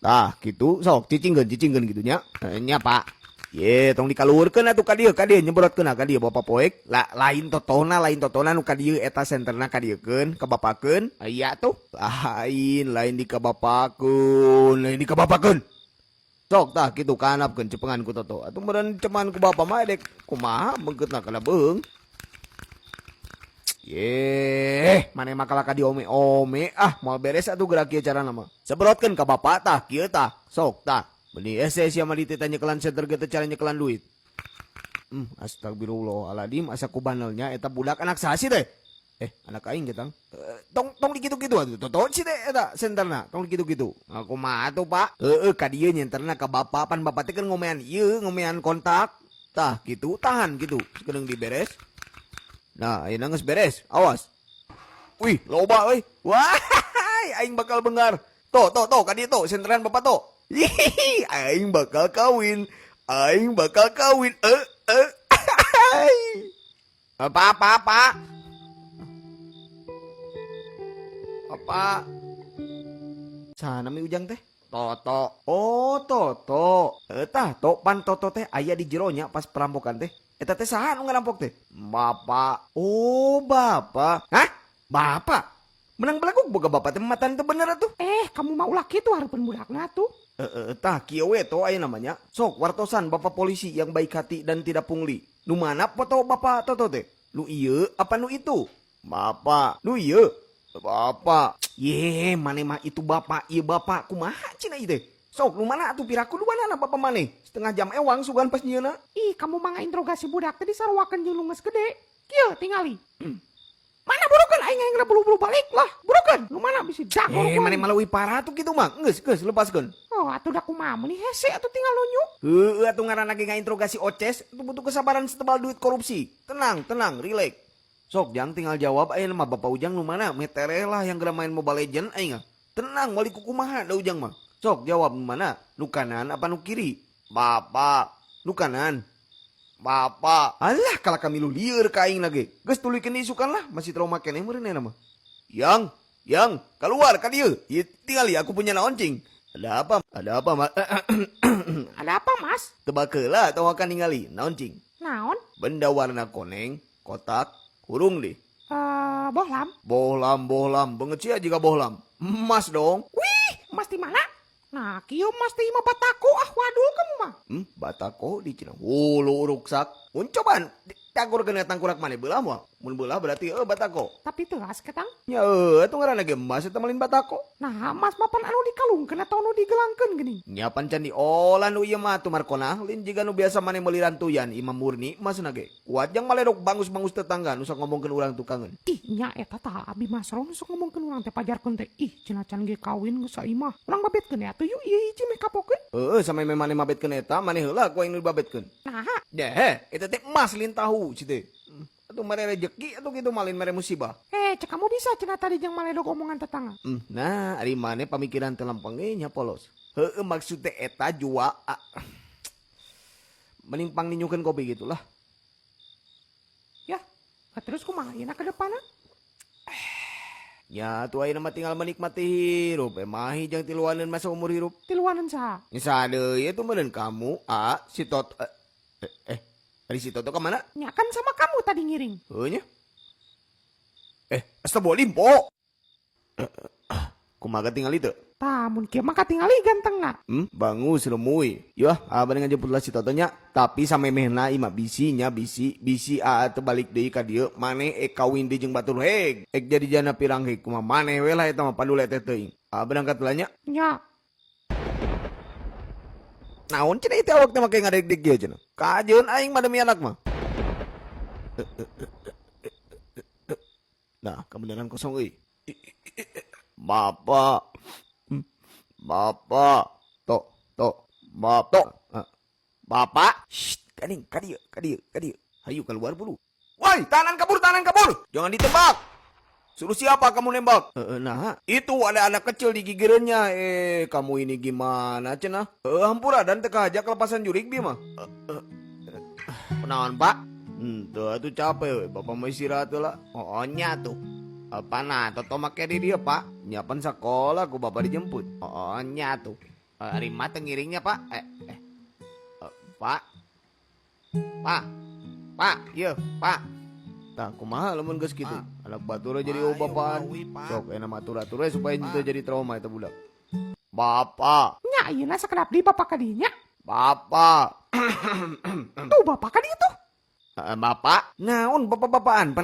Tah, kitu sok cicingkeun cicingkeun kitu nya. Nya, Pak. Ye, tong dikaluhurkeun atuh ka dieu, ka dieu nyebrotkeun ka dieu Bapak poek. La, lain totona, lain totona nu ka dieu eta senterna ka dieukeun, kabapakeun. Aya tuh. Lain, lain dikabapakeun, lain dikabapakeun. Sok tah kitu kahandapkeun cepengan ku Toto. Atuh meureun cepengan ku bapa mah dek kumaha beungkeutna kana beuheung. Yeh, maneh mah kalah ka diome-ome ah, moal beres atuh geura kieu carana mah. Sebrotkeun ka bapa tah kieu tah. Sok tah. Meuni hese sia mah dititah nyekelan senter ge teu cara nyekelan duit. Astagfirullahaladzim, asa ku banelnya eta budak anak saha sih teh? Eh, anak aing ge tang. Tong tong dikitu-kitu atuh Toto sih teh eta senterna, tong dikitu-kitu. Kumaha atuh, Pak? Heueuh ka dieu nyenterna ka bapa, pan bapa teh keur ngomean ieu, ngomean kontak. Tah kitu, tahan kitu, sakedeung diberes. Nah, ayeuna geus beres. Awas. Wih, loba euy. Wah, aing bakal bengar. Tuh, tuh, tuh, ka dieu tuh, senteran bapak tuh. Hihihi, aing bakal kawin. Aing bakal kawin. Eh, eh. Apa, apa, apa? Apa? Saha nami Ujang teh? Toto. Oh, Toto. Tah, to pan Toto teh aya di jero nya pas perampokan teh. Eta teh saha nu ngarampok teh? Bapak. Oh, bapak. Hah? Bapak? Menang belaguk boga bapak teh matan teu bener atuh. Eh, kamu mah ulah kitu hareupeun budakna atuh. Tah kieu we to aya namanya. Sok wartosan bapak polisi yang baik hati dan tidak pungli. Nu mana foto bapak Toto teh? Nu ieu apa nu itu? Bapak. Nu ieu? Bapak. Ye, maneh mah itu bapak, ieu bapak kumaha cenah ieu teh? Sok nu mana atuh piraku duanana bapak maneh? Setengah jam ewang sugan pas nyieuna. Ih, kamu mah ngainterogasi budak teh disaruakeun jeung nu geus gede. Kieu tingali. Mana burukeun aing aing bulu-bulu balik lah. Burukeun. Nu mana bisi jago. Eh, maneh mah leuwih parah tuh kitu mah. Geus, geus lepaskeun. Oh, atuh da kumaha meuni hese atuh tinggal nunjuk. Heueuh atuh ngaranna ge ngainterogasi oces, itu butuh kesabaran setebal duit korupsi. Tenang, tenang, relax. Sok jang tinggal jawab ayeuna mah Bapak Ujang nu mana? Metereh lah yang geura main Mobile Legend aing ah. Tenang, moal kukumaha da Ujang mah. Sok jawab nu mana? Nu kanan apa nu kiri? Bapak. Nu kanan. Bapak. Alah kalah kami lu lieur ka aing lagi. Geus tuluykeun diisukan lah, masih trauma keneh meureun mah. Yang, yang, keluar ka dieu. Ieu tingali aku punya naon cing. Ada apa? Ada apa, Mas? Ada apa, Mas? Tebak heula tong akan ningali. Naon cing? Naon? Benda warna koneng, kotak, kurung deh. Bohlam. Bohlam, bohlam. Banget sih jika bohlam. Emas dong. Wih, emas di mana? Nah, kieu emas teh mah batako ah waduh kamu mah. Batako di Cina. Hulu ruksak. Mun cobaan tangkur kena tangkurak maneh beulah moal. Mun beulah berarti batako. Tapi telas ketang. Nya eueuh atuh ngaranna ge emas eta malin batako. Nah, emas mah pan anu dikalungkeun atau anu digelangkeun geuning. Nya pan can diolah nu ieu mah atuh markona lin jiga nu biasa maneh meuli rantuyan imah murni emasna ge. Kuat jang maledok bangus-bangus tetangga nu sok ngomongkeun urang tukangeun. Ih, nya eta tah abi Masro nu sok ngomongkeun urang teh pajarkeun teh. Ih, cenah can ge kawin geus saimah. Urang babetkeun ya atuh yuk ieu hiji meh kapokeun. Heueuh sampe maneh mabetkeun eta maneh heula ku aing nu dibabetkeun. Nah, Deh, eta teh emas lin tahu ci teh. Atuh mere rejeki atuh kitu malin mere musibah. Eh, cek kamu bisa cenah tadi jeung maledok omongan tetangga. Nah, ari maneh pamikiran teh lempeng ge nya polos. Heueuh maksud teh eta jua. Mending pang ninyukeun kopi gitulah. Ya, terus kumaha ayeuna ke depanna? Ya atuh ayeuna mah tinggal menikmati hirup. Mahi jang tiluaneun masa umur hirup. Tiluaneun saha? Nya deui itu meureun kamu, a si Tot ari si Toto ka mana? Nya kan sama kamu tadi ngiring. Heueuh nya. Eh, astagfirullahaladzim, po. Kumaha tingali teu? Tah, mun kieu mah katingali gantengna. Bangus remuy. Yah, abah ngajemput lah si Totonya. Tapi samemehna ieu mah bisi nya bisi, bisi aa teu balik deui ka dieu, maneh ek kawin deui jeung batur heg. Ek jadi jana pirang heg kumaha maneh we lah eta mah pandule teh teuing. Aa berangkat heula nya. Nya. Naon cenah ieu teh awak teh make ngadeg-deg kieu cenah. Kajeun aing mah demi anak mah. Nah, kebenaran kosong euy. Bapak. Bapak. Tok, tok. Bapak. Bapak. Shh, kaning, ka dieu, ka dieu, ka dieu. Hayu keluar buru. Woi, tahanan kabur, tahanan kabur. Jangan ditembak. Suruh siapa kamu nembak? Nah, itu ada anak kecil di gigireunnya. Kamu ini gimana cenah? Hampura dan teka aja kelepasan jurik bi mah. Kunaon, Pak? Tuh atuh capek we. Bapak mau istirahat lah. Oh, nya tuh. Apa nah, Toto make di dia, Pak? Nyapan sekolah ku bapak dijemput. Oh, nya tuh. Ari mah teu ngiringnya, Pak. Eh, eh. Pak. Pak. Pak, ieu, Pak. Tah, kumaha lamun geus kitu? Anak batur jadi Pak, bapaan. ayo, Pak. Sok enak mah atur-atur we supaya henteu jadi trauma eta budak. Bapak, Nya ayeuna sakedap deui bapak ka dinya. Bapak. Tuh bapak ka dieu tuh. Bapak, naon bapak-bapaan pan.